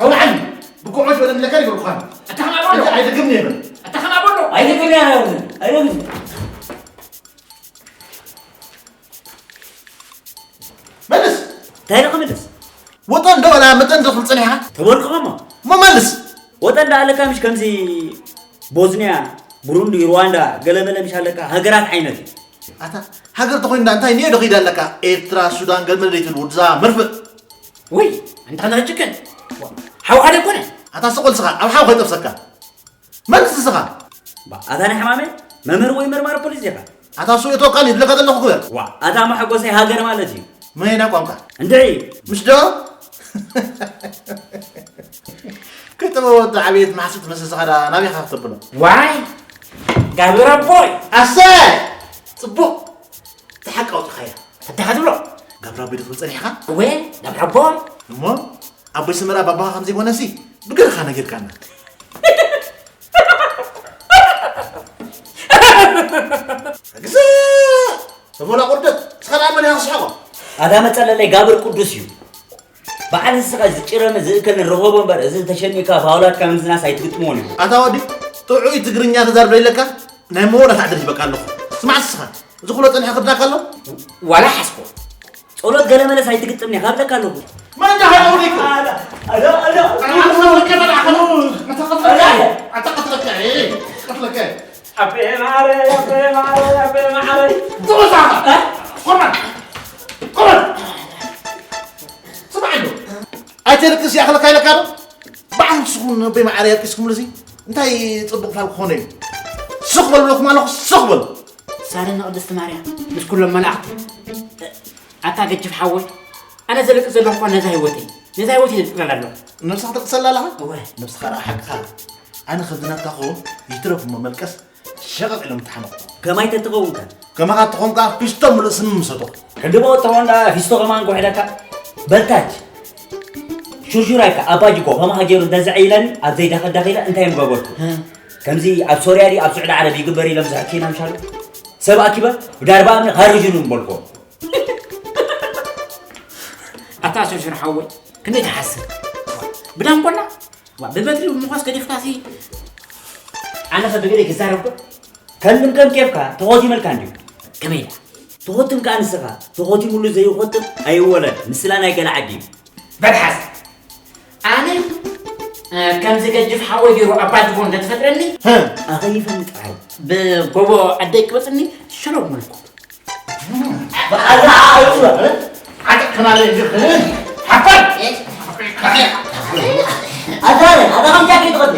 ሓው ዓሊ፣ ብኩዖሽ በለ ንለካ ይብልኳን። ኣታ ከማን በሎ። ኣይደግም ነበር። ኣታ ከማን በሎ። ኣይደግም ነበር። ኣይደግም። መልስ። እንታይ ኢለ ክምልስ? ወጠን ዶ ወላ መጠን ዶ ክብል ጸኒሕካ? ተበልኩኸሞ። እሞ መልስ። ወጠን ዳ ኣለካ ምሽ ከምዚ ቦዝንያ፣ ብሩንዲ፣ ሩዋንዳ፣ ገለመለ ምሽ ኣለካ ሃገራት ዓይነት እዩ። ኣታ ሃገር ተኾይንዳ እንታይ ንዮ ዶ ኺዳ ኣለካ? ኤርትራ፣ ሱዳን፣ ገለመለ ደይትብል ውድዛ መርፍእ። ወይ፣ እንታይ ዳጅከን? ሓውኻ ደኮነ? ኣታ ስቕ በል ስኻ፣ ኣብ ሓው ከይጠብሰካ። መልስ ስኻ። ባ፣ ኣታ ናይ ሕማመይ መምህር ወይ መርማሪ ፖሊስ ኢኻ። ኣታ ሱቅ እቶ ቃል ይብለካ ዘለኹ ግበር። ዋ፣ ኣታ መሐጎሰይ ሃገር ማለት እዩ። መይና ቋንቋ። እንድዒ። ምሽ ዶ? ከይጠበወ ወዲ ዓብየት ማሕስት መሰስኻ ዳ ናበይ ኢኻ ክተብሎ? ዋይ፣ ጋብር ኣቦይ። ኣሰይ! ጽቡቕ። እቲ ሓቂ ኣውጽኻያ። እንታይ ኢኻ ትብሎ? ጋብር ኣቦይ ዶ ትብል ጸኒሕካ? እወ፣ ጋብር ኣቦይ። እሞ ኣቦይ ሰመራ ባባኻ ከም ዘይኮነሲ ብገርኻ ነጊርካና። ግዛእ! ተበላ ቁርደት፣ እስኻ ደኣ መን ኢኻ ትስሕቖ? ኣታ መጸለለይ ጋብር ቅዱስ እዩ። በዓል ንስኻ ዝጭረመ ዝእከልን ርኸቦ እምበር፣ እዚ ተሸሚካ ብኣውላድካ ምዝናስ ኣይትግጥምዎን እዩ። ኣታ ወዲ፣ ጥዑይ ትግርኛ ተዛርበ ኢለካ፣ ናይ መወዳእታ ዕድል ሂበካ ኣለኹ። ስማዕ እስኻ፣ እዚ ኩሎ ጸኒሐ ክርዳካ ኣሎ? ዋላ ሓስቦ። ጸሎት ገለ መለስ ኣይትግጥምኒ፣ ካብለካ ኣለኹ። መን ደኣ ሃይማኖት ይኩ? ኣታ፣ ኣታ፣ ኣታ። ኣታ ቀትለካ፣ ኣታ ቀትለካ፣ ኣታ ቀትለካ፣ ኤ፣ ቀትለካ። ኣቤ ማረይ፣ ኣቤ ማረይ፣ ኣቤ ማረይ። ትወዛ! እ? ቆመን! ቆመን! ስማዕ ኣሎ። ኣይተልቅስ ይኣኽለካ ኢለካ ዶ? በዓል ንስኹም ኣቦይ ማዓረይ ኣልቂስኩምሉ እዚ እንታይ ጽቡቕ ፋል ክኾነ እዩ? ስኽ በሉ ኢለኩም ኣለኹ፣ ስኽ በሉ። ሳለና ቅድስቲ ማርያም ምስ ኩሎም መላእኽቲ። ኣታ ገጅፍ ሓወይ፣ ኣነ ዘልቅስ ዘለኹ እኳ ነዛ ህይወተይ፣ ነዛ ህይወተይ ዘልቅሰላ ኣለኹ። ነብስኻ ተልቅሰላ ኣለኻ? እወ። ነብስኻ ደኣ ሓቅኻ። ኣነ ከምዚ ናትካ ክኸውን ይትረፍ እሞ መልቀስ ሸቐቕ ኢሎም ተሓመቑ። ከማይ ተትኸውን ከ? ከማኻ ተኾንካ ፊስቶ ምሉእ ስም ምሰቶ። ሕድሞ ተኾን ደኣ ፊስቶ ከማን ክውሕደካ። በልታች። ሹርሹራይካ ኣባጅጎ ከማኻ ገይሩ እንተዘዐይለኒ ኣብ ዘይዳኸዳኺለ እንታይ ምገበርኩ? እ። ከምዚ ኣብ ሶርያ ድዩ ኣብ ስዑዲ ዓረብ ይግበር ኢሎም ዝሕክዩና ምሻሉ? ሰብ ኣኪበ ብዳርባ እምኒ ካርጅኑ ምበልኮ። ኣታ ሸርሸር ሓወይ ክንደይ ትሓስብ? ብዳንቆላ ዋ፣ ብበትሪ ብምዃስ ገዲፍካሲ ኣነ ከ ብግደይ ክዛረብ ዶ? ከልም ከም ኬፍካ ተኾቲመልካ እንድዩ። ከመይ ኢላ? ተኾትም ከኣ ንስኻ ተኾቲሙሉ ዘይኾትም ኣይወለድ ምስላ ናይ ገለ ዓዲ እዩ። በልሓስ ኣነ እ፣ ከምዚ ገጅፍ ሓወይ ገይሩ ኣባድጎ እንተትፈጥረኒ ኣኸይፈኒ ጥራይ ብጎቦ ኣደይ ቅበፅኒ ሸለው ምልኩ ዓጥቕ ትማሊ እንጂ ሓፋር ኣታ ኣታ ከምቻ ከይትቐብል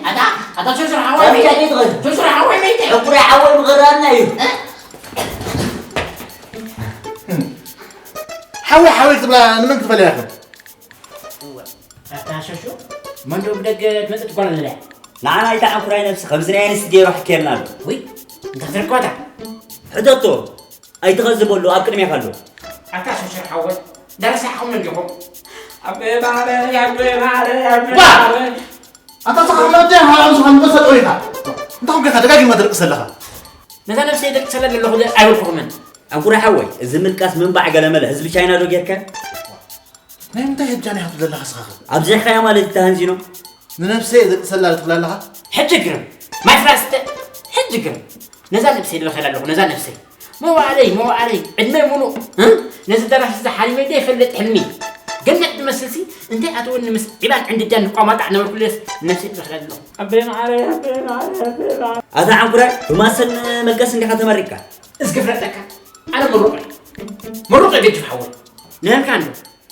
ኣታ ኣታ ሸርሸር ሓወይ ከምቻ ከይትቐብል ሸርሸር ሓወይ መይተ ዕቁር ሓወይ ምቐራና እዩ ሓወይ ሓወይ ክትብላ ንመን ክትፈልያ ኢኹም ኣታ ሸርሸር መንዶ ብደገ ትመፅእ ትጓል ኣለያ ንዓና ኣይተዓኩራይ ነብሲ ከምዚ ናይ ኣንስቲ ገይሩ ሓኬልና ኣሎ ውይ እንተ ክትርኮታ ሕተቶ ኣይትኸዝበሉ ኣብ ቅድሜኻ ኣሎ ኣታ ሸርሸር ሓወይ ዳርሳሕኹም እንዲኹም ኣበ ማረ ኣበ ማረ ኣበ ባ! ማረ ኣታ ስኻ መጥያ ሃላም ስኻ ንበሰጦ ኢኻ እንታይ ኮንካ ደጋጊማ ትደቅስ ዘለኻ ነዛ ነብሰይ ደቅሰላ ዘለኹ ዶ ኣይበልኩኹምን ኣንኩራ ሓወይ እዚ ምልቃስ ምንባዕ ገለመለ ህዝቢ ቻይና ዶ ጌርካ ናይ ምንታይ ህጃን ኢኻ ትብለለኻ ስኻኸ ኣብዚሕካዮ ማለት ተሃንዚኖም ንነብሰይ ደቅሰላ ትብላ ኣለኻ ሕጂ ግርም ማይ ፍራስተ ሕጂ ግርም ነዛ ነብሰይ ልበኸላ ኣለኹ ነዛ ነብሰይ መዋእለይ መዋእለይ ዕድመይ ሙሉእ እ? ነዚ ደራሲ እዚ ሓሊመ ደ ይፈልጥ ሕልሚ ገነት ትመስልሲ እንታይ ኣትወኒ ምስ ዒባን ዕንድዳን ንቋማጣዕ ነበርኩለስ ነብሰይ ልበኸላ ኣለኹ ኣበይ መዓረይ ኣበይ መዓረይ ኣበይ መዓረይ ኣታ ዓንኩራይ ብማሰን መልቀስ እንዲኻ ተመሪቅካ እስኪ ፍለጠካ ኣነ ምሩቕ እየ ምሩቕ እየ ገጅፍ ሓወይ ንህልካ እንዶ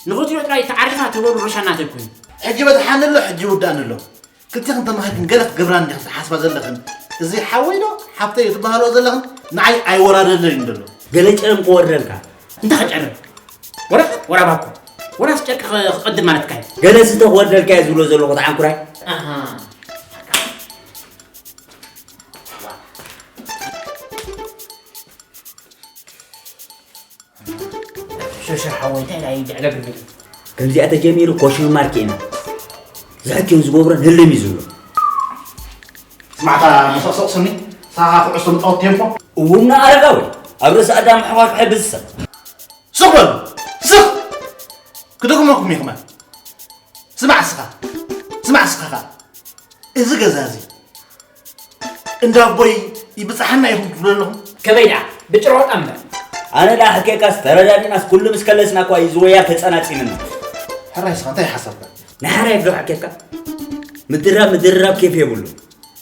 ንኽትሪኦ ጥራይ ተዓሪፋ ትበሉ ሮሻ እናተልኩ እዩ ሕጂ በዝሓኒ ኣሎ ሕጂ ይውዳእኒ ኣሎ ክልቴኽን ተማኺርክን ገለ ክትገብራ እንዲኽን ትሓስባ ዘለኽን እዚ ሓወይ ዶ ሓፍተይ እዩ ትበሃልኦ ዘለኽን ንዓይ ኣይወራደለይን ዘሎ ገለ ጨለም ክወርደልካ እንታይ ጨለም ወረቐት ወላ ባኮ ወላስ ጨርቂ ክቐድም ማለትካ እዩ ገለ ስተ ክወርደልካ እየ ዝብሎ ዘለኹ ተዓንኩራይ ሸሸር ሓወይ እንታይ ኢላ ይድዕለግልኝ ከምዚኣ ተጀሚሩ ኮሽን ማርክ ኢና ዝሕክን ዝገብሮን ህልም እዩ ዝብሎ ስማዕታ መሰቕሰቕ ስኒ ሳኻ ኩዕሶ ምፃወት ቴምፖ እውና ኣረጋዊ ኣብ ርእሲ ኣዳም ኣሕዋት ክሕብዝ ሰብ ስቕ በሉ ስቕ ክደግመኩም ይኽመ ስማዕ ስኻ ስማዕ ስኻ እዚ ገዛ እዚ እንዳ ኣቦይ ይብፃሓና ኢኹም ትብሉ ኣለኹም ከመይ ደኣ ብጭሮታ እምበር ኣነ ደኣ ሕኬካስ ተረዳዲናስ ኩሉ ምስ ከለስና እኳ እዩ ዝወያ ተፀናፂንና ሕራይ ስኻ እንታይ ሓሳብካ ንሓራይ ብዶ ሕኬካ ምድራብ ምድርራብ ኬፍ የብሉ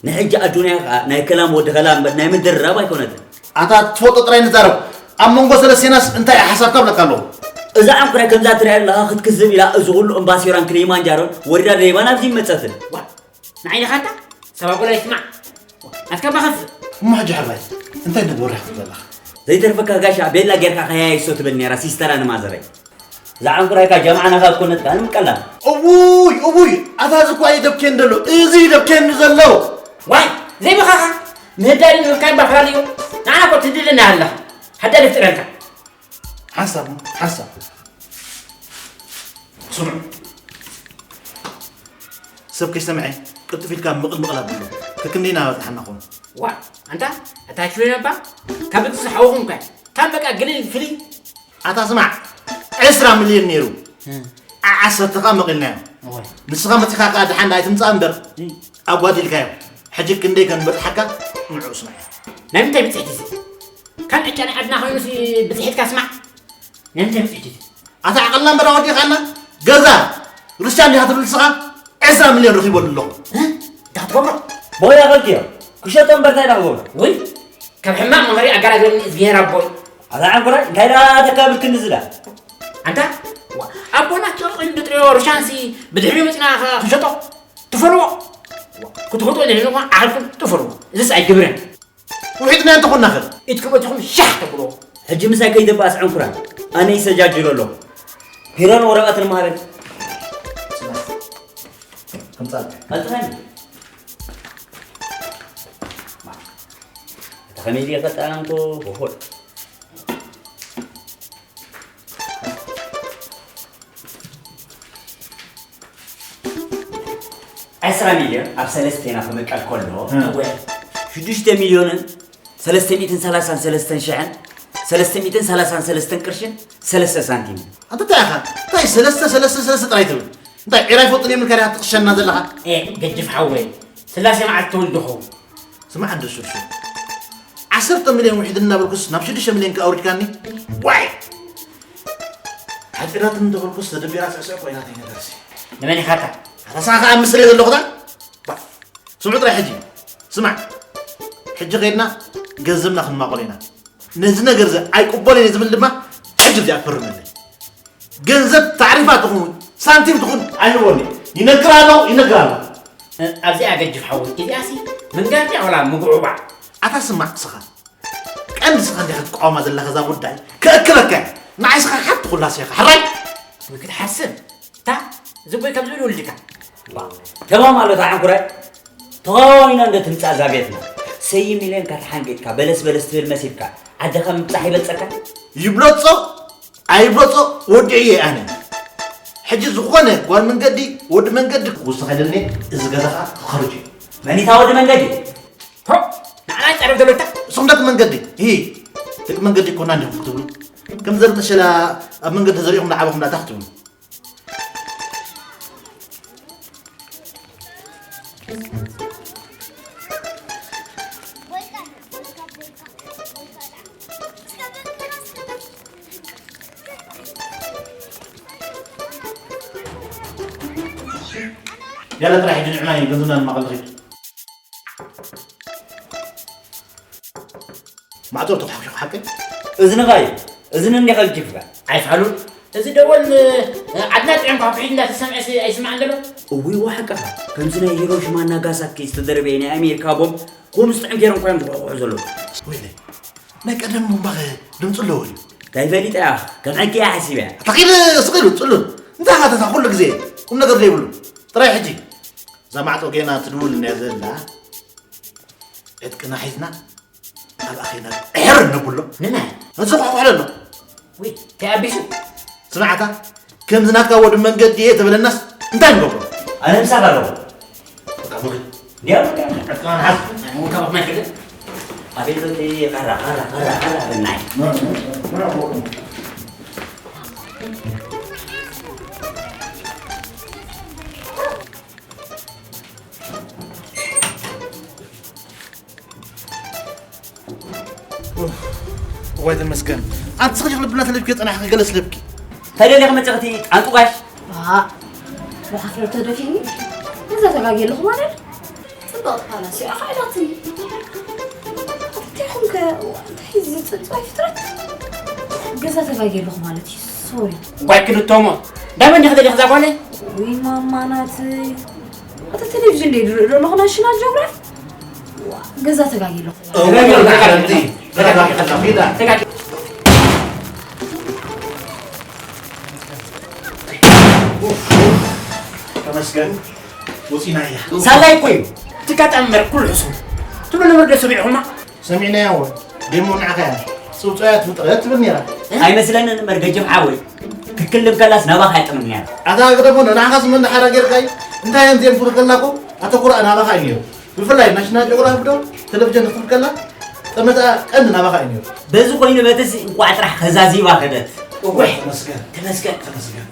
ንሕጂ ኣዱንያ ከዓ ናይ ከላም ወዲ ከላም እምበር ናይ ምድርራብ ኣይኮነትን ኣታ ትፈልጦ ጥራይ ንዛረብ ኣብ መንጎ ሰለስቴናስ እንታይ ሓሳብካ ብለካ ኣለኹ እዛ ዓንኩራይ ከምዛ ትሪኣ ኣለኻ ክትክዝብ ኢላ እዚ ኩሉ እምባሲራን ክሊማንጃሮን ወሪዳ ደይባ ናብዚ ይመፀትን ንዓይ ኢኻ ኣታ ሰባጎላ ይስማዕ ኣትካ ባኸፍ እሞ ሕጂ ሕራይ እንታይ ንግበር ኢኻ ዘለኻ ዘይተርፈካ ጋሻ ቤላ ጌርካ ከያይሶ ትብል ነራ ሲስተራ ንማዘረይ እዛ ዓንኩራይካ ጀማዓና ካብ ኮነት ከኣ ንምቀላ እውይ እውይ ኣታ እዚ እኳ ይደብኬን ዘሎ እዚ ይደብኬን ዘሎ ዋይ ዘይብኻኻ ምህዳሪ ንብልካይ ባፍራልዮ ንዓና ኮ ትድልና ኣለኻ ሓዳሪ ፍጥረልካ ሓንሳብ ሓንሳብ ስምዑ ሰብ ከይሰምዐ ቅልጥፍ ኢልካ ምቕል ምቕል ኣብሉ ክክንደይ ናበፅሓና ኾኑ ዋ ኣንታ ኣታ ሽወይነባ ካብ እቲ ዝሓወኹም ከ ካብ በቃ ግልል ፍልይ ኣታ ስማዕ ዕስራ ሚልዮን ነይሩ ዓሰርተ ከዓ መቒልናዮ ንስኻ መፂኻ ከዓ ድሓን ኣይትምፃእ እምበር ኣጓዲልካዮ ሕጂ ክንደይ ከንበፅሓካ ንዕኡ ስማዕ ናይ ምንታይ ብፅሕቲ እዚ ካብ ዕጫ ናይ ዓድና ኮይኑሲ ብፅሒትካ ስማዕ ናይ ምንታይ ብፅሕቲ እዚ ኣታ ዓቐልና እምበር ኣወዲኻና ገዛ ርሻ እንዲኻ ትብል ንስኻ ዕስራ ሚልዮን ረኺበሉ ኣለኹ እንታይ ክትገብሮ ቦይ ኣኸልክዮ ክሸጦ እምበር እንታይ ዳኽገብሮ ወይ ካብ ሕማቕ መኸሪ ኣጋላግለኒ እግዚኣብሔር ኣቦይ ኣታ ዓንኩራይ እንታይ ዳ ተካብል ክንዲ ዝዳ ኣንታ ኣቦና ጨርቂ እንድጥርዮ ርሻንሲ ብድሕሪ መፅና ክንሸጦ ትፈልዎ ክትኽጦ ንሕንኳ ዓርኩም ትፈልዎ እዝስ ኣይግብርን ውሒጥና እንተኾንና ኸ? ኢድኩም እትኹም ሻሕ ተብሎ። ሕጂ ምሳይ ከይትባኣስ ዕንኩራን ኣነ ይሰጃጅሎ ኣለኹ። ቢሮን ወረቐትን ማህበል ከምጻልካ። ኣጥራኒ። ተኸሚል የፈጣንኩ። ዕስራ ሚልዮን ኣብ ሰለስተ ኢና ክምቀል ከሎ፣ እወ። ሽዱሽተ ሚልዮንን ሰለስተ ሚእትን ሰላሳን ሰለስተን ሽሕን ሰለስተ ሚእትን ሰላሳን ሰለስተን ቅርሽን ሰለስተ ሳንቲም። ኣንተ እንታይ ኢኻ? እንታይ ሰለስተ፣ ሰለስተ፣ ሰለስተ ጥራይ ትብል? እንታይ ዒራ ይፈልጥን እዮም ኢልካ ዲኻ ትቕሸና ዘለኻ? ኤ፣ ገጅፍ ሓወይ፣ ስላሴ መዓልቲ ትውልድ ኸውን። ስማዕ እንዶ ሹሹ። ዓሰርተ ሚልዮን ውሒድ እናበልኩስ ናብ ሽዱሽተ ሚልዮን ከኣውሪድካኒ? ዋይ! ሓጺራትኒ እንተበልኩስ ተደቢራ ስዕስዕ ኮይናተይ ነገርሲ። ንመን ኢኻ እታ? ኣታ ስኻ ከኣ ምስለ ዘለኹ እታ? ባ፣ ስምዑ ጥራይ ሕጂ። ስማዕ። ሕጂ ከይድና ገንዘብና ክንማቐሎ ኢና። ነዚ ነገር እዚ ኣይቅበሎን እየ ዝብል ድማ ሕጂ እዚኣ ክፍርመለይ። ገንዘብ ታዕሪፋ ትኹን ሳንቲም ትኹን ኣይህቦን እየ። ይነግር ኣለኹ፣ ይነግር ኣለኹ። እ፣ ኣብዚኣ ገጅፍ ሓወይ፣ እዚኣሲ መንጋግ ድያ ወላ ምጉዕባዕ? ኣታ ስማዕ ስኻ። ቀንዲ ስኻ እንዲኻ ትቃወማ ዘለኻ እዛ ጉዳይ። ከእክበካ እየ። ንዓይ ስኻ ሓንቲ ኩላስ ኢኻ። ሕራይ? ወይ ክትሓስብ። እታ ዝቦይ ከም ዝብል ወልድካ። ዋ፣ ተማም ኣሎ እታ ሓንኩራይ። ተቓዋሚና እንዶ ትምጻእ እዛ ቤትና። ሰይ ሚልዮን ካትሓንቂጥካ፣ በለስ በለስ ትብል መሲልካ። ዓድኻ ምብጻሕ ይበልጸካ? ይብለጾ ኣይብለጾ ወዲዐዮ ኣነ። ሕጂ ዝኾነ ጓል መንገዲ፣ ወዲ መንገዲ ክውስኸልኒ፣ እዚ ገዛ ኸኣ ክኸርጅ እዩ። መን እታ ወዲ መንገዲ? ሆ! ንዓና ጸረብ ዘለካ? እሶም ደቂ መንገዲ፣ ሂ! ደቂ መንገዲ እኮ እና እንዲኹም ክትብሉ። ከም ዘር መሸላ ኣብ መንገዲ ተዘሪኦም ንዓበኹም ዳታ ክትብሉ። ያለ ጥራሕ ሕጂ ንዕና እዩ ገንዘብና ንማቐል ንኽድ። ማዕጾ ተኳሕኩሑ ሓቀይ? እዝንኻ እዩ። እዝኒ እንዲኻ ዝጅፍካ። ኣይፋሉን። እዚ ደወል፣ እ፣ ዓድና ጥዑም ኳኩሒት እንዳተሰምዐ ሲ-፣ ኣይስማዕን ዘሎ? እውይ፣ ዋ ሓቅኻ። ከምዚ ናይ ሂሮሺማ ናጋሳኪ ዝተደርበየ ናይ ኣሜሪካ ቦምብ፣ ከምዚ ጥዑም ገይሮም እኳ እዮም ዝኳሕኩሑ ዘለዉ። ወይለይ፣ ናይ ቀደም ቦምባኸ ድምፂ ኣለዎ ድዩ? እንታይ ፈሊጠ እያ? ከም ሕጊ እያ ሓሲበ እያ። ኣታ ኺድ ስቕ ኢሉ ጽሉል። እንታይ ኢኻ ተታ ኩሉ ግዜ ቁም ነገር ዘይብሉ? ጥራይ ሕጂ እዛ ማዕጾ ጌና ትድውል እንድያ ዘላ፣ ዕጥቅና ሒዝና ኣብ ኣኼና ድሕር ነብሎ። ንመን? እዚ ኳሕኩሕ ኣሎ። ወይ፣ እንታይ ኣቢሱ? ስምዓታ፣ ከምዚ ናትካ ወዲ መንገዲ እየ ተበለናስ እንታይ ንገብሮ? ኣነ ምሳኻ ኣለኹ። በቃ ምግብ። እንዲያው፣ እንዲያው። ዕጥቅና ንሓዝ። ናይ ምውካብ ማይ ክልል። ኣቤት፣ በቃ፣ ቀራ፣ ቀራ፣ ቀራ፣ ቀራ፣ በናይ። እዋይ ተመስገን። ኣንቲ ስኽጅ ልብና ተለብኪ ጸናሕኺ ገለ ስለብኪ። እንታይ ደሊኺ መጺኺ እቲ ጣንጡ ጋሽ? ዋ፣ ብሓፍረት ተደፊኒ። ገዛ ተጋግየ ኣለኹ ማለት? ጽብቕቲ ፋላሲ፣ ኣኻ ኢላትኒ። እንታይ ኹንከ፣ እንታይ እዚ ጽንጽዋይ ፍጥረት? ገዛ ተጋግየ ኣለኹ ማለት እዩ። ሶሪ። እዋይ ክልተሞ። ዳመን ዲኺ ደሊኺ እዛ ጓለይ? ውይ ማማ ናተይ። ኣታ ቴሌቪዥን ደይ ድርኢ ዶ ኣለኹ ናሽናል ጂኦግራፊ? ዋ፣ ገዛ ተጋጊ ኣለኹ። እወ፣ ተጋጊ፣ ተጋጊ፣ ተጋጊ። ተመስገን፣ ወፂና እያ። ሳላይ እኮ እዩ። ትጋጣሚ እምበር ኩሉ ሕሱም። ትብሉ ነበር ዶ ሰሚዕኹማ? ሰሚዕናያ እወ። ደሞ ንዓኻ እያ። ፅውፅዋያት ፍጥረት ትብል ነይራ። ኣይመስለንን እምበር ገጅፍ ሓወይ። ክትክልም ከላስ ናባኻ እያ ጥምም ነይራ። ኣታ ግደፎ፣ ንዓኻስ መን ደሓራ ጌርካ እዩ? እንታይ እየን እዚአን ትብል ከላ እኮ ኣተኩራ ናባኻ እዩ ነይሩ። ብፍላይ ናሽናል ጂኦግራፊ ዶ ቴሌቪዥን ክትብል ከላ ጠመታ ቀንዲ ናባኻ እዩ ነይሩ። በዚ ኮይኑ በትስ እንቋዕ ጥራሕ ከዛዚባ ከደት። እወ። ተመስገን። ተመስገን። ተመስገን።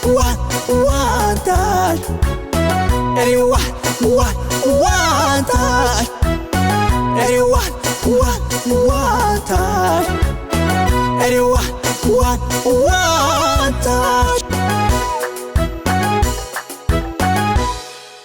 One, one touch. Any one, one, one touch. Any one, one, one touch. Any one, one, one touch.